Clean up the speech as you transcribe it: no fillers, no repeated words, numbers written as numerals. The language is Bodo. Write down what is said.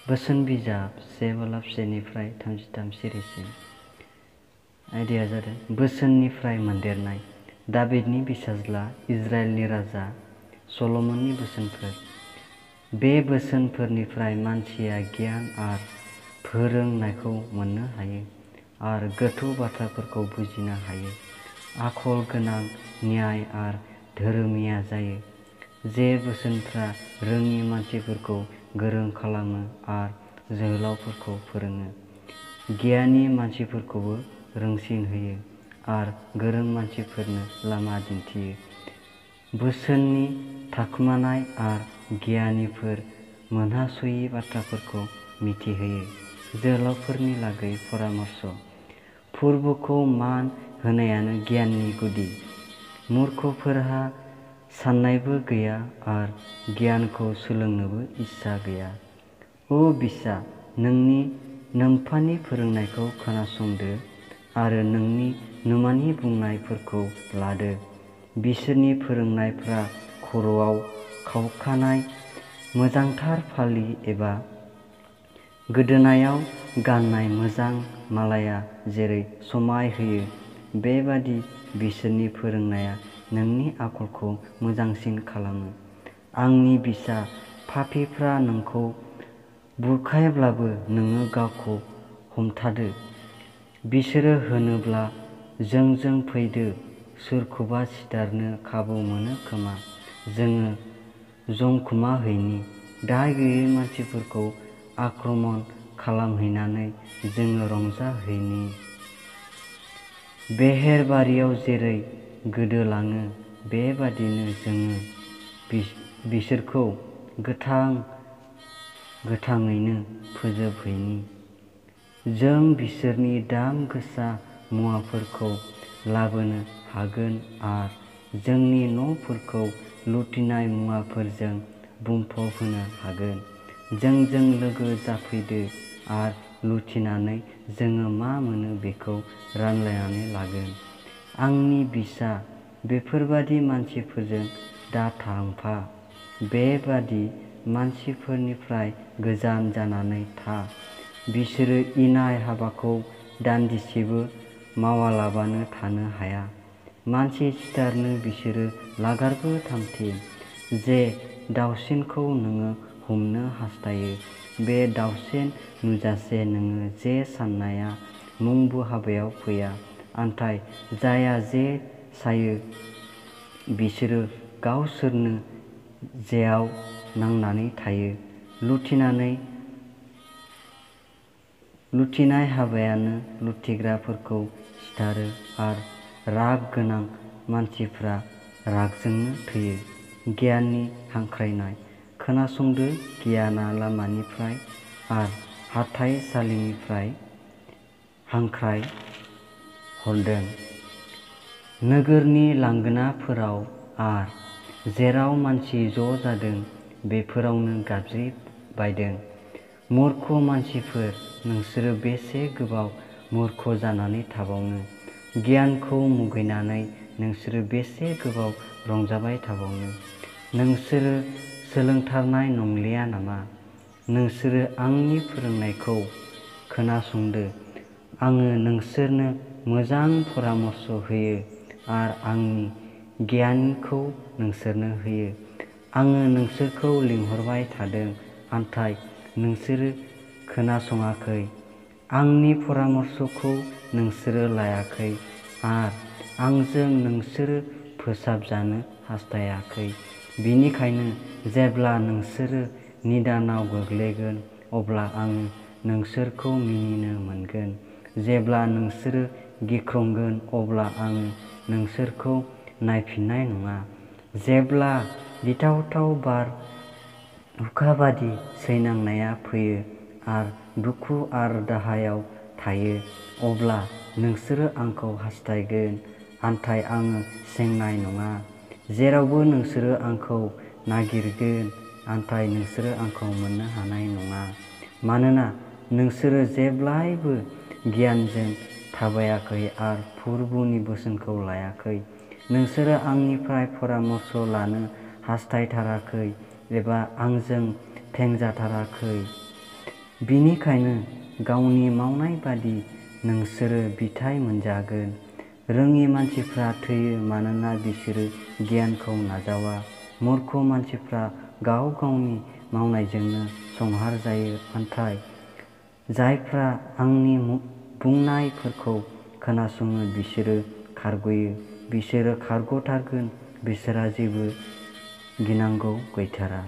बोसोन बिजाब 1:1-33 सिरिसिम। आयदाया जादों बोसोननिफ्राय मोनदेरनाय दाबिदनि फिसाज्ला इजराइलनि राजा सल'मननि बोसोनफोर। बे बोसोनफोरनिफ्राय मानसिया गियान आरो फोरोंनायखौ मोननो हायो आरो गोथौ बाथ्राफोरखौ बुजिनो हायो। आखल गोनां, न्याय आरो धोरोमिया जायो। जे बोसोनफ्रा रोङि मानसिफोरखौ गोरों खालामो आरो जोहोलावफोरखौ फोरोङो। गियानि मानसिफोरखौबो रोंसिन होयो आरो गोरों मानसिफोरनो लामा दिन्थियो। बोसोननि थाखोमानाय आरो गियानिफोर मोनहास'यि बाथ्राफोरखौ मिथिहोयो। जोहोलावफोरनि लागै परामर्श। फोरबोखौ मान होनायानो गियाननि गुदि। मूर्खफोरहा साननायबो गैया आरो गियानखौ सोलोंनोबो इच्छा गैया। ओ बिसा, नोंनि नोम्फानि फोरोंनायखौ खोनासंदो आरो नोंनि नोमानि बुंनायफोरखौ लादो। बिसोरनि फोरोंनायफ्रा खर'आव खावखानाय मोजांथार फालि एबा गोदोनायाव गाननाय मोजां मालाया जेरै समाय होयो, बेबादि बिसोरनि फोरोंनाया नोंनि आखलखौ मोजांसिन खालामो। आंनि बिसा, पापीफ्रा नोंखौ बुरखायब्लाबो नोङो गावखौ हमथादो। बिसोरो होनोब्ला जोंजों फैदो, सोरखौबा सिथारनो खाबु मोनो खोमा, जोङो जंखुमाहैनि। दाय गैयै मानसिफोरखौ आक्रमण खालामहैनानै जोङो रंजाहैनि। बेहेरबारियाव जेरै गोदोलाङो, बेबादिनो जोङो बिसोरखौ गोथाङैनो फोजोबहैनि। जों बिसोरनि दाम गोसा मुवाफोरखौ लाबोनो हागोन आरो जोंनि न'फोरखौ लुथिनाय मुवाफोरजों बुंफबहोनो हागोन। जोंजों लोगो जाफैदो आरो लुथिनानै जोङो मा मोनो बेखौ रानलायनानै लागोन। आंनि बिसा, बेफोरबादि मानसिफोरजों दाथांफा। बेबादि मानसिफोरनिफ्राय गोजान जानानै था। बिसोरो इनाय हाबाखौ दान्दिसेबो मावालाबानो थानो हाया। मानसि सिथारनो बिसोरो लागारबो थांथिं। जे दाउसिनखौ नोङो हमनो हास्थायो, बे दाउसिन नुजासे नोङो जे साननाया मुंबो हाबायाव फैया। नाथाय जायहा जे सायो, बिसोरो गावसोरनो जेयाव नांनानै थायो। लुथिनाय हाबायानो लुथिग्राफोरखौ सिथारो आरो राग गोनां मानसिफ्रा रागजोंनो थैयो। गियाननि हांख्रायनाय। खोनासंदो, गियाना लामानिफ्राय आरो हाथाइसालिनिफ्राय हांख्राय हरदों। नोगोरनि लांगोनाफोराव आरो जेराव मानसि ज' जादों, बेफोरावनो गाबज्रि बायदों। मूर्ख मानसिफोर, नोंसोरो बेसे गोबाव मूर्ख जानानै थाबावनो? गियानखौ मुगैनानै नोंसोरो बेसे गोबाव रंजाबाय थाबावनो? नोंसोरो सोलोंथारनाय नंलिया नामा? नोंसोरो आंनि फोरोंनायखौ खोनासंदो। आङो नोंसोरनो मोजां परामर्श होयो आरो आंनि गियानखौ नोंसोरनो होयो। आङो नोंसोरखौ लिंहरबाय थादों, नाथाय नोंसोरो खोनासङाखै। आंनि परामर्शखौ नोंसोरो लायाखै आरो आंजों नोंसोरो फोसाबजानो हास्थायाखै। बेनिखायनो जेब्ला नोंसोरो निदानाव गोग्लैगोन, अब्ला आङो नोंसोरखौ मिनिनो मोनगोन। जेब्ला नोंसोरो गिख्रंगोन, अब्ला आङो नोंसोरखौ नायफिननाय नङा। जेब्ला गिथावथाव बार हुखाबादि सैनांनाया फैयो आरो दुखु आरो दाहायाव थायो, अब्ला नोंसोरो आंखौ हास्थायगोन, नाथाय आङो सेंनाय नङा। जेरावबो नोंसोरो आंखौ नागिरगोन, नाथाय नोंसोरो आंखौ मोननो हानाय नङा। मानोना नोंसोरो जेब्लाबो गियानजों थाबायाखै आरो फोरबुनि बोसोनखौ लायाखै। नोंसोरो आंनिफ्राय परामर्श लानो हास्थायथाराखै एबा आंजों फेंजाथाराखै। बिनिखायनो गावनि मावनाय बादि नोंसोरो बिथाइ मोनजागोन। रोङि मानसिफ्रा थैयो मानोना बिसोरो गियानखौ नाजावा। मूर्ख मानसिफ्रा गाव गावनि मावनायजोंनो संहार जायो। नाथाय जायफ्रा आंनि बुंनायफोरखौ खोनासङो बिसोरो खारग'यो। बिसोरो खारग'थारगोन, बिसोरहा जेबो गिनांगौ गैथारा।